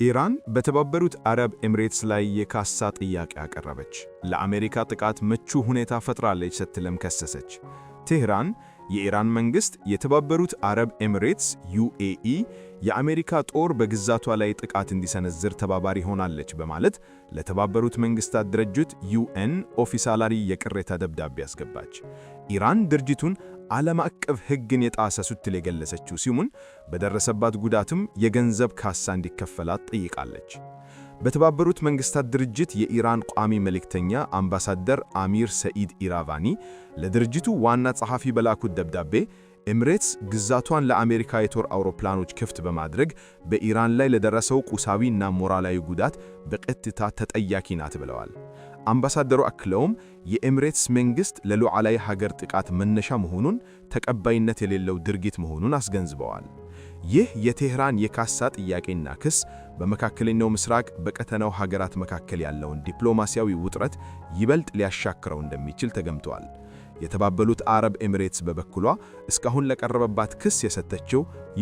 ኢራን በተባበሩት አረብ ኤምሬትስ ላይ የካሳ ጥያቄ አቀረበች። ለአሜሪካ ጥቃት ምቹ ሁኔታ ፈጥራለች ስትልም ከሰሰች። ቴህራን የኢራን መንግሥት የተባበሩት አረብ ኤምሬትስ UAE የአሜሪካ ጦር በግዛቷ ላይ ጥቃት እንዲሰነዝር ተባባሪ ሆናለች በማለት ለተባበሩት መንግሥታት ድርጅት UN ኦፊሴላዊ የቅሬታ ደብዳቤ አስገባች። ኢራን ድርጅቱን ዓለም አቀፍ ሕግን የጣሰ ስትል የገለጸችው ሲሆን፣ በደረሰባት ጉዳትም የገንዘብ ካሳ እንዲከፈላት ጠይቃለች። በተባበሩት መንግሥታት ድርጅት የኢራን ቋሚ መልእክተኛ አምባሳደር አሚር ሰኢድ ኢራቫኒ ለድርጅቱ ዋና ጸሐፊ በላኩት ደብዳቤ፣ ኤምሬትስ ግዛቷን ለአሜሪካ የጦር አውሮፕላኖች ክፍት በማድረግ በኢራን ላይ ለደረሰው ቁሳዊና ሞራላዊ ጉዳት በቀጥታ ተጠያቂ ናት ብለዋል። አምባሳደሩ አክለውም የኤምሬትስ መንግሥት ለሉዓላዊ ሀገር ጥቃት መነሻ መሆኑን ተቀባይነት የሌለው ድርጊት መሆኑን አስገንዝበዋል። ይህ የቴህራን የካሳ ጥያቄና ክስ በመካከለኛው ምስራቅ በቀጠናው ሀገራት መካከል ያለውን ዲፕሎማሲያዊ ውጥረት ይበልጥ ሊያሻክረው እንደሚችል ተገምቷል። የተባበሩት አረብ ኤሚሬትስ በበኩሏ እስካሁን ለቀረበባት ክስ የሰጠችው ይፋ